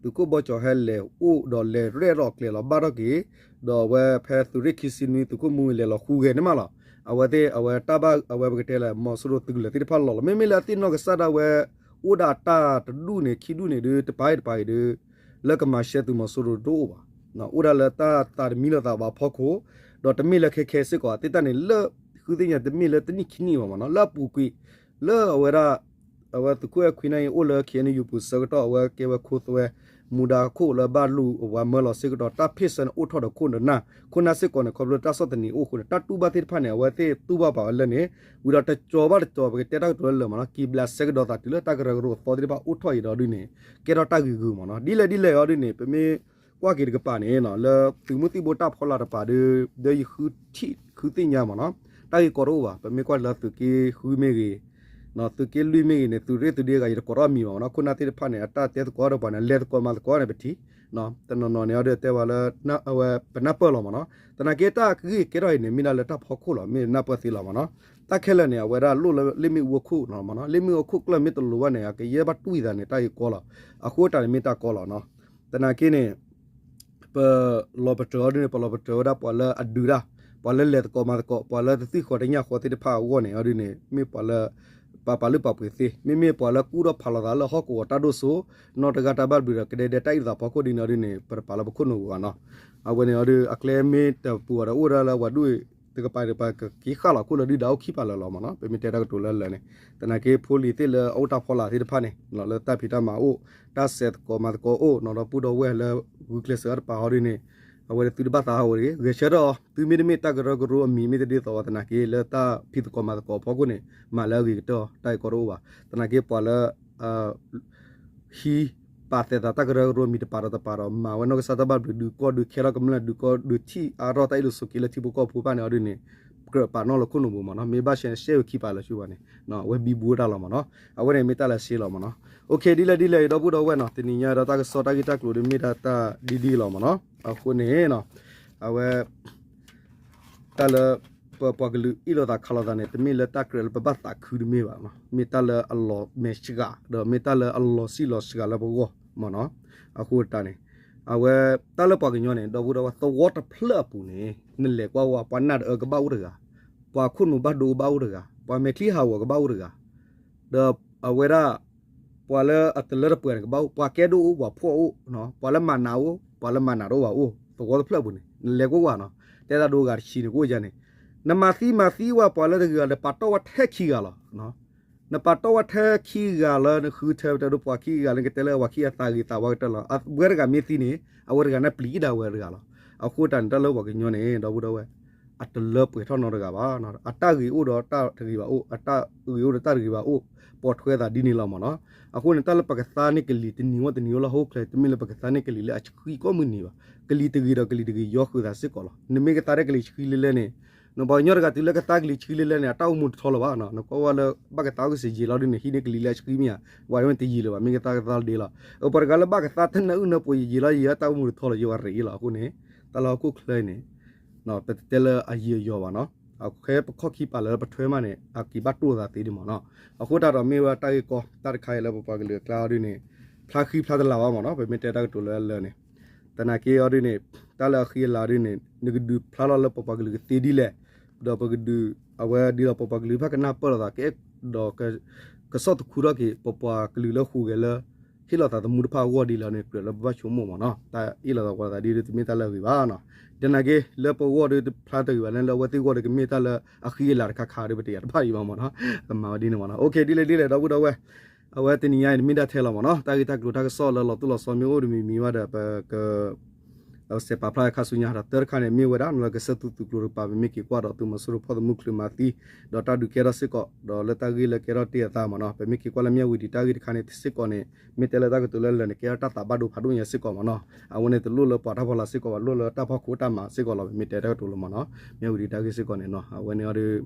သုးခိၣ်ဘီကၠီၤဟဲလဲၤအိၣ်ဒီးလဲၤရဲၣ်လီၤကျဲၤလီၤဘၣ်ထီၣ်က့ၤ ဒီးအဝဲဖဲသုးရ့ၣ်ခံဆံနွံ သုးခိၣ်မူဝံၤလဲၤလီၤဃုဂဲၤန့ၣ်မးလီၤ. အဝဲသ့ၣ် အဝဲတၢ်ဘၣ် အဝဲပကတဲလၢ မီၤစိရိၤသုးကလၢၤသ့ၣ်တဖၣ်လီၤလီၤ. မ့မ့ၢ်လၢအသ့ၣ်နီၣ်ကစၢ်ဒၣ်ဝဲ အိၣ်ဒၣ်တၢ်တဒူၣ်န့ၣ် ခံဒူၣ်န့ၣ်ဒုး တပၤအံၤတပၤအံၤဒုး လၢကမၤရှဲသုးမီၤစိရိၤတအိၣ်ဘၣ်. အိၣ်ဒၣ်လၢတၢ်သးတမံလီၤသးဘၣ်ဖီခိၣ် ဒီးတမ့ၢ်လၢခဲခဲစ့ၢ်ကီး အသ့ၣ်တၢ်န့ၣ်လၢ ဃုသ့ၣ်ညါတမ့ၢ်လၢတနံၣ်ခံနံၣ်ဘၣ်မးနီၤ လၢအပူၤကွံာ် လၢအဝဲဒၣ် အဝဲသုးခိၣ်အဲၣ်ခွံနၢ်အံၤအိၣ်လၢ ခ့ၣ်အဲၣ်ယူၣ်ပူၤဆၢကတီၢ် အဝဲကဲဝဲခိသွဲ မူဒါခိၣ်လၢဘၣ်လူၤအဝၤမၢလီၤစ့ၢ်ကတီၢ် တၢ်ဖ့ၣ်ဆၢန့ၣ်အိၣ်ထီၣ်ဒီးခိၣ်ဒီးနၢ် ခိၣ်နၢ်စ့ၢ်ကီးန့ၣ် ခီဖျိတၢ်ဆီၣ်သနံးအိၣ်အဃိန့ၣ် တၢ်တူၢ်ဘၣ်သ့ၣ်တဖၣ်န့ၣ် အဝဲသ့ၣ်တူၢ်ဘၣ်ပာ်ဝဲလၢန့ၣ် ဝံၤဒီးတကၠီၤဘၣ်တကၠီၤ ပကတဲတၢ်ကတိၤလၢလၢာ်မးနီၤ က့ၤဘျးစဲကဒီးသးတုၤလၢတၢ်ကရၢကရိသီသ့ၣ်တဖၣ်အိၣ်ထီၣ်အံၤဒီးဒ်န့ၣ် ကဲထီၣ်တၢ်ဂ့ၤဂုာ်မးနီၤ ဒ်လဲၣ်ဒ်လဲၣ်အီၤဒ်န့ၣ် ပမ့ၢ်ကွၢ်က့ၤတကပၤန့ၣ် လၢသုးမုၢ်သံၣ်ဘိတၢ်ဖီလာ်တပၤဒီး ဒီးယဃုထံၣ်ဃုသ့ၣ်ညါမးနီၤ တၢ်ဂ့ၢ်ကီတအိၣ်ဘၣ် ပမ့ၢ်ကွၢ်လၢသုးက့ဃုမ့ၢ်ဂ့ၤ သုးက့လွံၢ်မ့ၢ်ဂ့ၤန့ၣ် သုးရ့ၣ်သုးဒ့အဂၤ ယတကိးထီၣ်မံၤဘၣ်မ့ၢ်နီၤ. ခိၣ်နၢ်သ့ၣ်တဖၣ်န့ၣ် အတၢ်တဲသကိးဒီးပှၤန့ၣ် လဲၤသကိးမၤသကိးန့ၣ် ပထံၣ် တနီၤနီၤန့ၣ် အဒိတဲဝဲလၢ အဝဲပနၢ်ပၢၢ်လီၤမ့ၢ်နီၤ. သနာ်က့တၢ်ဂ့ၢ်ကဲထီၣ်အံၤန့ၣ် မ့ၢ်ဒၣ်လၢတၢ်ဖီခိၣ်လီၤ, မ့ၢ်နၢ်ပၢၢ်သ့လီၤမ့ၢ်နီၤ. တၢ်ခဲလၢာ်န့ၣ် အဝဲဒၣ်လိၣ်လၢလ့ၣ်မ့ၣ်အူအခိၣ်မ့ၢ်နီၤ. လ့ၣ်မ့ၣ်အူအခိၣ်ကျၢၢ်မ့ၢ်တလိၤဘၣ်န့ၣ် အကယဲၢ်ဘၣ်တွံၢ်သးန့ၣ် တၢ်ဂ့ၢ်ကီလီၤ. အဃိတၢ်န့ၣ်မ့ၢ်တၢ်ကီလီၤနီၤ. သနာ်က့န့ၣ် ပလီၤပတြၢၤအီၤဒ်န့ၣ် ပလီၤပတြၢၤဝဲဒၣ်ပှၤလၢအဒုးတၢ်, ပှၤလၢလဲၤသကိးမၤသကိး, ပှၤလၢတသံၣ်ဃီတညၣ်ဃီသ့ၣ်တဖၣ်အဂီၢ်န့ၣ်အီၤဒ်န့ၣ် မ့ၢ်ပှၤလၢ ပပာ်လုၢ်ပာ်ပှ့ၤသ့, မ့မ့ၢ်ပှၤလၢကူၣ်ထီၣ်ဖးလီၤသးလၢဟီၣ်ကဝီၤတၢ်ဒိၣ်စိ, နီၢ်တဂၤတၢ်ဘၣ်ဘျုးဒီး ကဒဲဒဲတၢ်အ့ၣ်လိာ်သးဖီခိၣ်ဒ်န့ၣ်အီၤဒ်န့ၣ် ပတပာ်လၢပခိၣ်နူာ်ပူၤဘၣ်နီၤ. အဝဲန့ၣ်အီၤဒ် အကျဲမ့ၢ်တပူၤဘၣ်ဒီး အိၣ်ဝဲဒၣ်လၢပှၤဒူၣ်တကပၤတကပၤ ကက့ၤဃၣ်လီၤခိၣ်လၢဒုၣ်ဒါအိၣ်ခံပၤလၢာ်လီၤမ့ၢ်နီၤ. ပမ့ၢ်တဲတၢ်ကတိၤလၢလၢာ်န့ၣ် သနာ်က့ဖိလံၤသ့ၣ်လၢအအိၣ်တၢ်ဖီလာ်သ့ၣ်တဖၣ်န့ၣ် လၢတၢ်ဖံးတၢ်မၤအိၣ်, တၢ်ဆဲးသကိးမၤသကိးအိၣ်နီၤ, ဒီပုၢ်ဒီဝဲၢ်လၢဂုာ်ကျဲးစၢးအတပၤအီၤဒ်န့ၣ် အဝဲဒၣ်သုတဘၣ်သးဟးဂီၤတဂ့ၤ, ဂဲၤဆၢထၢၣ်အီၤ, သုမ့တမ့ၢ်တၢ်ကရၢကရိအမံၤမ့ၢ်တဒ်သိးသနာ်က့ လၢတၢ်ဖံးသကိးမၤသကိးအဖီခိၣ်န့ၣ် မၤလၢအဂ့ၤကတၢၢ် တၢ်ဂ့ၢ်ကီတအိၣ်ဘၣ်. သနာ်က့ပှၤလၢ ဟံးပာ်သဲးသးတၢ်ကရၢကရိမံၤတပၤဒီးတပၤဒီး မၤဝဲနီၢ်ကစၢ်တၢ်ဘၣ်ဘျုး ဒုးကီၢ်ဒုးခဲထီၣ်ကမျၢၢ် ဒုးကီၢ်ဒုးထံၣ်အါထီၣ်တၢ်အ့ၣ်လိာ်ဆိးက့လၢထံဖိကီၢ်ဖိတဖၣ်န့ၣ်အီၤဒ်န့ၣ် ကြၢးပာ်နီၣ်လၢခိၣ်နူာ်ပူၤမ့ၢ်နီၤ. မ့ၢ်ဘၣ်ရှဲရှဲဝဲခံပၤလၢာ်ဆူဘၣ်န့ၣ် အဝဲဘံဘူတၢ်လီၤမ့ၢ်နီၤ. အဝဲန့ၣ်မ့ၢ်တၢ်လၢဆ့လီၤမ့ၢ်နီၤ. အိၣ်ခ့ ဒ်လဲၣ်ဒ်လဲၣ် ဒီပုၢ်ဒီဝဲၢ်နီၤ, တနံၤညါဒီးတၢ်ကစီၣ်တၢ်ဂ့ၢ်တၢ်ကျိၤဒ်မ့ၢ်ဒၣ်တၢ်ဒ်ဒ်လီၤမ့ၢ်နီၤ. အဃိန့ၣ် အဝဲ တၢ်လၢ ပပှၤကလုာ်အ့ၣ်လိာ်သးခးလိာ်သးန့ၣ် တမ့ၢ်လၢတၢ်ကြၢးလၢပဘၣ်သးခုတမ့ၢ်ဘၣ်, မ့ၢ်တၢ်လၢအလီၤမဲာ်ဆှး ဒီးမ့ၢ်တၢ်လၢအလီၤစံၣ်လီၤစှၤလၢပဂီၢ်မ့ၢ်နီၤ. အဃိတၢ်န့ၣ် အဝဲ တၢ်လၢပှၤကညီန့ၣ် ဒီပုၢ်ဒီဝဲၢ် သဝီတဖျၢၣ်အပူၤန့ၣ် နလဲၤကွၢ်ဝဲ ပှၤနၢ်တအၢကဘၣ်အိၣ်တဂၤ, ပှၤခိၣ်နူာ်ဘၣ်ဒိကဘၣ်အိၣ်တဂၤ, ပှၤမဲာ်ချံဟးဂီၤကဘၣ်အိၣ်တဂၤ ဒီးအဝဲဒၣ် ပှၤလၢအတလၢတပှဲၤန့ၣ်ကဘၣ်အိၣ်, ပှၤကဲဒိၣ်အိၣ် ပှၤဖှီၣ်အိၣ်, ပှၤလၢမၤနးအိၣ် ပှၤလၢမၤနးတအိၣ်ဘၣ်အိၣ်, သဝီတဖျၢၣ်အပူၤန့ၣ် နလဲၤကွၢ်ကွၢ်နီၤ, တဲဒၣ်ဒိဂၤတဆံန့ၣ် ကအိၣ်ယါန့ၣ်, နမၤသံမၤသံဝဲပှၤလၢတဂ့ၤဂၤဒီး ပာ်တီၢ်ဝဲထဲခံဂၤလီၤ. နပာ်တီၢ်ဝဲထဲခံဂၤလၢနဃုထၢပတဲဒိပှၤခံဂၤလၢနကတဲလၢပှၤခံဂၤသးဂ့ၤသးဝါကတၢၢ်လီၤ. အဝဲတဂၤမ့ၢ်သံန့ၣ် အဝဲတဂၤန့ၣ်ပျံၤဒၣ်ဝဲတဂၤလီၤ. အဃိတၢ်န့ၣ် တၢ်လၢပှၤကညီန့ၣ် ဒီပုၢ်ဒီဝဲၢ် အတလၢပှဲၤထီၣ်နီတဂၤဘၣ်. အတၢ်ဂ့ၤအိၣ်ဒီးတၢ်တဂ့ၤဘၣ်အိၣ်, အတၢ်ဂ့ၤအိၣ်ဒီးတၢ်တဂ့ၤဘၣ်အိၣ်, ပိာ်ထွဲသးဒ်န့ၣ်လီၤမ့ၢ်နီၤ. အဃိန့ၣ် တၢ်လၢပကသါန့ၢ်ကလံၤတနံၤဝဲတနံၤဝဲလၢ ဟီၣ်ခိၣ်ချၢ တမ့ၢ်လၢပကသါန့ၢ်ကလံၤလၢအဆှံကိးမုၢ်နံၤဘၣ်. ကလံၤတဂ့ၤဒီးကလံၤတဂ့ၤ ယီဃုာ်သးစ့ၢ်ကီးလီၤ. နမ့ၢ်ကသါန့ၢ်ကလံၤဆှံလဲလဲန့ၣ် နပှၤကညီတဂၤတုၤလၢကသါကလံၤဆှံလဲလဲန့ၣ် အတၢ်အိၣ်မူတထီလၢၤဘၣ်. နကွၢ်ဝဲလၢဘၣ်ကသါအိၣ်ကစ့ယံာ်လီၤဒ်န့ၣ် ဟံးန့ၢ်ကလံၤလၢအဆှံမ့ၢ်ဧါ, ဝဲတယံာ်လၢၤဘၣ်. မ့ၢ်ကသါကသါလၢဒ့လီၤ. ပှၤတဂၤလၢဘၣ်ကသါတနၢ်အုၣ်နၢ်ပှဲၤယံာ်လီၤ ယံာ်လီၤတၢ်အိၣ်မူတထီလၢၤ ယဝဲရ့လီၤ. အဃိန့ၣ် တၢ်လၢဟီၣ်ခိၣ်ချၢအံၤန့ၣ် ပတတဲလၢအယံာ်အယီၤဘၣ်နီၤ. အခဲပခီၣ်ခံပာ်လၢပထွဲမးန့ၣ် အက့ၤဘၣ်တိၢ်သးသ့ဒံးမ့ၢ်နီၤ. အဃိတၢ်ဒီးမ့ၢ်ဝဲတၢ်ဂ့ၢ်ကီ တၢ်တခါအံၤလၢပပှၤကလုာ်အကျါအီၤဒ်န့ၣ် ဖျါဃံဖျါတလးဘၣ်မ့ၢ်နီၤ. ပမ့ၢ်တဲတၢ်ကတိၤလၢအလၢာ်န့ၣ် သနာ်က့အီၤဒ်န့ၣ် တၢ်လၢအဃံအလၤဒ်န့ၣ် နကဒုးဖျါလီၤလၢပပှၤကလုာ်ကသ့ဒ်လဲၣ်, ဒီးပကဒုး အဝဲဒ်ဒီးပပှၤကလုာ်တဖၣ်ကနၢ်ပၢၢ်လိာ်သးကအဲၣ် ဒီး ကဆီၣ်သခူထီၣ်က့ၤ ပပှၤကလုာ်လၢဟူးဂဲၤလၢ ဟ့ၣ်လီၤသးသမူတဖၣ်အဂီၢ်ဒ်လဲၣ်န့ၣ် ကြၢးလၢပဘၣ်ဆိကမိၣ်မ့ၢ်နီၤ. တၢ်အ့ၣ်လိာ်သးဝီလိာ်သးဒ်တမ့ၢ်တၢ်လၢအဂ့ၤဘၣ်နီၤ. သနာ်က့ လၢပဂီၢ်ဒီးတဖျါတဂ့ၤဘၣ်န့ၣ် လၢအဝဲသ့ၣ်ဂီၢ်ဒီးကမ့ၢ်တၢ်လၢအဃံအလၤတခါခါဒီး ပတယာ်တဖၣ်အံၤဘၣ်မ့ၢ်နီၤ. ကမၤဝဲဒ်န့ၣ်မ့ၢ်နီၤ. အိၣ်ခ့ ဒ်လဲၣ်ဒ်လဲၣ် ဒီပုၢ်ဒီဝဲၢ် အဝဲတနံၤညါအံၤ တမ့ၢ်ဒၣ်ထဲလီၤမ့ၢ်နီၤ. တၢ်ဂ့ၢ်တၢ်ကျိၤတၢ်ကစီၣ်လၢလီၤတိၢ်လီၤဆီမ့ၢ်အိၣ်တမံၤမံၤဘၣ်ဒီး ပက စဲးပာ်ဖျါခါဆူညါဒီး တၢ်တခါန့ၣ် မ့ၢ်ဝဲဒၣ်လၢကစၢၢ်သူသုးကျိၤတကပၤ ပမ့ၢ်က့ၤကွၢ်ဒီးသုးမီၤစိရိၤဖီၣ်သမူချုးမၤသံ ဒီးတၢ်ဒုးကဲထီၣ်စ့ၢ်ကီး ဒီးလၢတၢ်ဂ့ၢ်လၢကဲထီၣ်တ့ၢ်အသးမ့ၢ်နီၤ. ပမ့ၢ်က့ၤကွၢ်လၢမၠၣ်ဝံၤဒံးတၢ်ဂ့ၢ်တခါန့ၣ်စ့ၢ်ကီးန့ၣ် မ့ၢ်တဲလၢတၢ်ကတိၤလၢလၢာ်န့ၣ် ကဲထီၣ်တၢ်သးဘၣ်ဒိဖးဒိၣ်ညါစ့ၢ်ကီးမ့ၢ်နီၤ. အဝဲန့ၣ်တလိၣ်လၢပှၤတၢ်ဖီလာ်စ့ၢ်ကီးဘၣ် လိၣ်လၢတၢ်ဖီခိၣ်တၢ်မၤစ့ၢ်ကီးလီၤ. ပမ့ၢ်တဲတၢ်ကတိၤလီၤမ့ၢ်နီၤ. မၠၣ်ဝံၤဒံးတၢ်ဂ့ၢ်စ့ၢ်ကီးန့ၣ်နီၤ အဝဲန့ၣ်အီၤဒီး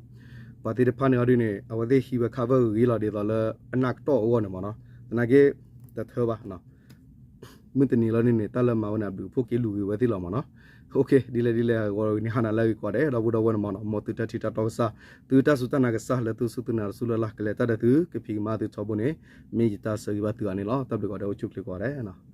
ပှၤသ့ၣ်တဖၣ်န့ၣ်အီၤဒ်န့ၣ် အဝဲသ့ၣ်ဟံးဝဲ cover ဂ့ၤလီၤဒ်သိးလၢအနၢ်ကတီၢ်အဂီၢ်န့ၣ်မ့ၢ်နီၤ. သနာ်က့ တထၢဘၣ် မုၢ်တနံၤလီၤန့ၣ်န့ၣ် တၢ်လၢမၤဝဲန့ၣ် အဘျုးအဖှိၣ်က့ၤလူၤဂ့ၤဝဲသ့ၣ်လီၤမ့ၢ်နီၤ. အိၣ်ခ့ ဒ်လဲၣ်ဒ်လဲၣ် အဂီၢ်န့ၣ် ဟါနၤလၢအဂ့ၤကိးဂၤဒဲး ဒီပုၢ်ဒီဝဲၢ်န့ၣ်မ့ၢ်နီၤ. မ်သုတၢ်ထံၣ်တၢ်တီကစၢ် သုတၢ်စူၢ်တၢ်နာ်ကစၢ် လၢသုစူၢ်သုနာ်တစူၢ်လၢ်လၢ် ကလဲၤတၢ်ဒီးသု ကဖံးကမၤသုထီဘိန့ၣ် မ့ၢ်ယတၢ်ဆၢဂ့ၤဘၣ်သုဂၤန့ၣ်လီၤ. တၢ်ဘျုးကိးဂၤဒဲး အိၣ်ဆူၣ်ချ့ကိးဂၤဒဲး